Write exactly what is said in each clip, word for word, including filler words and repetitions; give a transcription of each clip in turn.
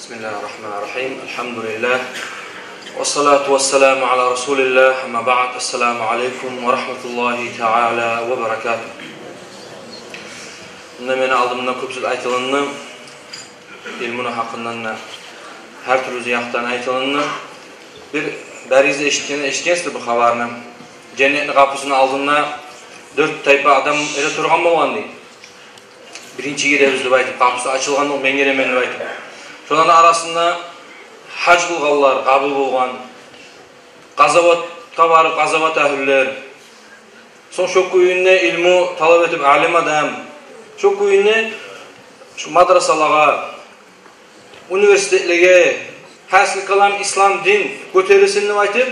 بسم الله الرحمن الرحيم. الحمد لله. والصلاة والسلام على رسول الله. أما بعد. السلام عليكم ورحمة الله تعالى وبركاته. Мунда мени алдымда кёп сёз айтылынды. Илмуну гьакъындан да, гьар тюрлю якъдан айтылынды. Бир, баригиз де эшитген, эшитгенсиздир бу хабарны. Женнетни къапусуну алдында дёрт тайпа адам эре тургъан болгъан дей. Биринчи гиребиз деп айтып, къапусу ачылгъан, мен гиремен деп айтып. Шоланы арасында гьаж къылгъанлар, къабул болгъан. Къазаватгъа барып, къазават агьлюлер. Сонг шо кюйде илму талап этип, алим адам. Шо кюйде шу мадрасалагъа, университетлеге, гьасили калам ислам дин гётерилсин деп айтып,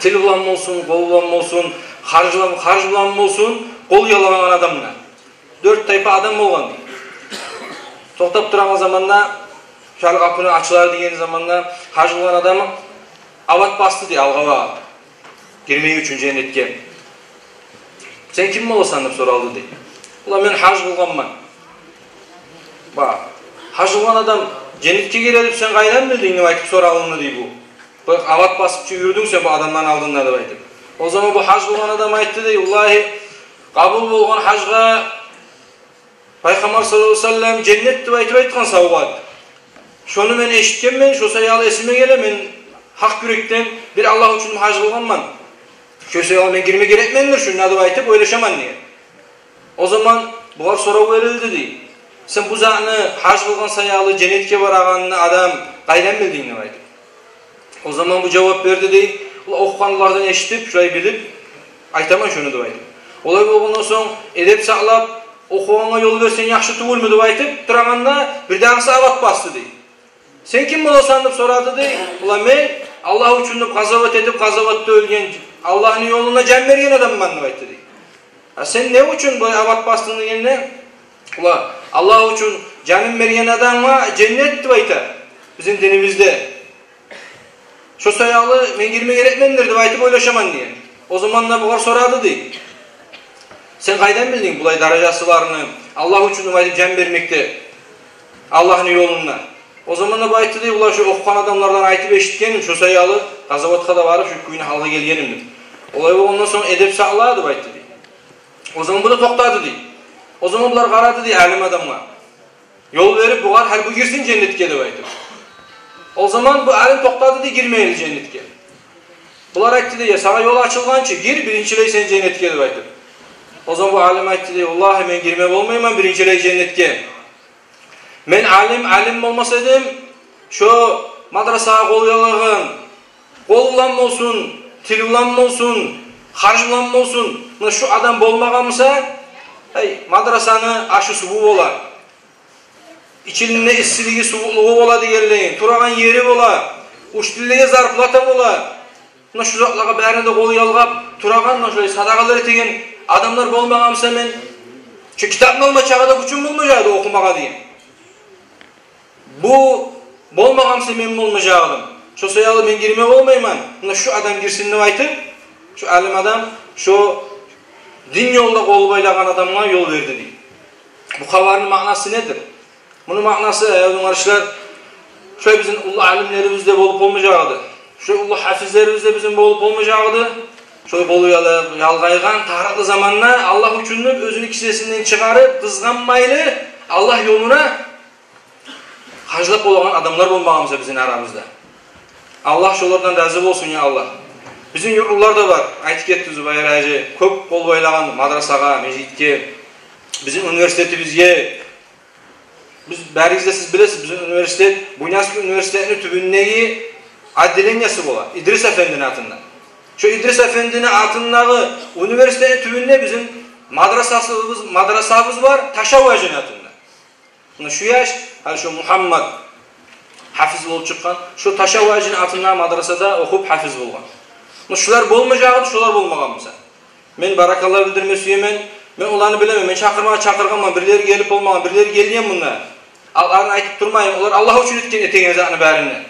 тил булан болсун, къол булан болсун, харж булан, харж булан болсун, къол ялагъан адамлар. Дёрт тайпа адам болгъан. Токътап турагъан заманда, шо къапуну ачылар деген заманда, гьаж къылгъан адам абат басды дей алгъа багъып, гирмек учун женнетге. «Сен ким боласан?» деп соралды дей. «Ула, мен гьаж къылгъанман». «Ба, гьаж къылгъан адам женнетге гире деп сен къайдан билдинг?» деп айтып соралынды дей бу. «Бу абат басып чы юрюдюнг сен бу адамланы алдында», деп айтып. О заман бу гьаж къылгъан адам айтды дей: «Валлагьи, къабул болгъан гьажгъа Пайхаммар саллаллагьу алайгьи ва саллам женнет деп айтып айтгъан савгъат. Шону мен эшитгенмен, шо саялы эсиме геле, мен гьакъ юрекден бир Аллагь учун гьаж къылгъанман. Шо саялы мен гирме герекмендир шунда деп айтып ойлашаман», деген. О заман бугъар сорав берилди дей: «Сен бу затны, гьаж къылгъан саялы женнетге барагъанны адам къайдан билдинг?» деп айтып. О заман бу жавап берди дей: «Ула, охугъанлардан эшитип, шулай билип айтаман шону», деп айтып. Олай болгъандан сонг, эдеп сакълап, «Охугъангъа ёл берсенг яхшы тюгюлмю?» деп айтып турагъанда, бирдагъысы абат басды дей. «Сен ким боласан?» деп сорады дей. «Ула, мен Аллагь учун деп къазават этип, къазаватда оьлген, Аллагьны ёлунда жан берген адамман», деп айтды дей. «А сен не учун бу абат бастынг?» дегенде, «Ула, Аллагь учун жанын берген адамгъа женнет деп айта бизин динибизде. Шо саялы мен гирме герекмендир деп айтып ойлашаман», деген. О заманда бугъар сорады дей: «Сен къайдан билдинг булай даражасы барны, Аллагь учун деп айтып жан бермекде, Аллагьны ёлунда?» О заманда бу айтды дей: «Ула, шо охугъан адамлардан айтып эшитгенмен, шо саялы къазаватгъа да барып, шо кюйню гьалгъа гелгенмен», деп. «Олай болгъандан сонг эдеп сакъла», деп айтды дей. О заман бу да токътады дей. О заман булар къарады дей алим адамгъа, ёл берип бугъар, гьали бу гирсин женнетге деп айтып. О заман бу алим токътады дей гирмейли женнетге. Булар айтды дей: «Я, сагъа ёл ачылгъан чы, гир биринчилей сен женнетге», деп айтып. О заман бу алим айтды дей: «Валлагьи, мен гирме болмайман биринчилей женнетге. Мен алим, алим болмас эдим, шо мадрасагъа къол ялагъан, къол булан болсун, тил булан болсун, харж булан болсун, муна шу адам болмагъан буса, эй, мадрасаны ашы-суву бола, ичинде иссилиги, сувукълугъу бола дегенлейин, турагъан ери бола, учительлеге зарплата бола. Муна шу затлагъа барына да къол ялгъап турагъан, муна шулай садагъалар этеген адамлар болмагъан буса, мен шу китапны алма чакъы да гючюм болмажакъ эди охумагъа», деген. «Бу болмагъан буса, мен болмажакъ эдим. Шо саялы мен гирме болмайман. Муна шу адам гирсин», деп айтып, шу алим адам шо дин ёлда къол байлагъан адамгъа ёл берди дей. Бу хабарны маънасы недир? Муну маънасы, аявлу къардашлар, шулай бизин уллу алимлерибиз де болуп болмажакъ эди. Шулай уллу гьафизлерибиз де бизин болуп болмажакъ эди. Шулай къол яла-, ялгъайгъан тарыкълы заманда Аллагь учун деп оьзюню кисесинден чыгъарып, къызгъанмайлы Аллагь ёлуна харжлап болагъан адамлар болмагъан буса бизин арабызда. Аллагь шолардан рази болсун, я Аллагь. Бизин юртлулар да бар. Айтып гетди Зубайыр гьажи, кёп къол байлагъан мадрасагъа, межитге. Бизин университетибизге, биз, баригиз де сиз билесиз, бизин университет, Буйнакский университетни тюбюндеги отделениясы бола, Идрис Эфендини атында. Шо Идрис Эфендини атындагъы университетни тюбюнде бизин мадрасасыбыз, мадрасабыз бар, Ташав гьажини атында. Муна шу яш, гьали шо Мугьаммат гьафиз болуп чыкъгъан, шо Ташав гьажини атындагъы мадрасада охуп гьафиз болгъан. Муна шулар болмажакъ эди, шолар болмагъан буса. Мен баракалла билдирме сюемен. Мен оланы билемен, мен чакъырмагъа чакъыргъанман, бирлери гелип болмагъан, бирлери гелген мунда. Аларын айтып турмайым, олар Аллагь учун этген, этеген затны барын да.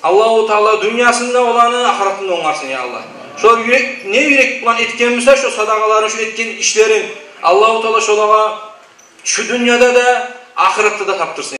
Аллагьу Таала дюньясын да оланы, ахыратын да онгарсын, я Аллагь. Шолар юрек, не юрек булан этген буса шо садагъаларын, шо этген ишлерин, Аллагьу Таала шолагъа шу дюньяда да, ахыратда да тапдырсын.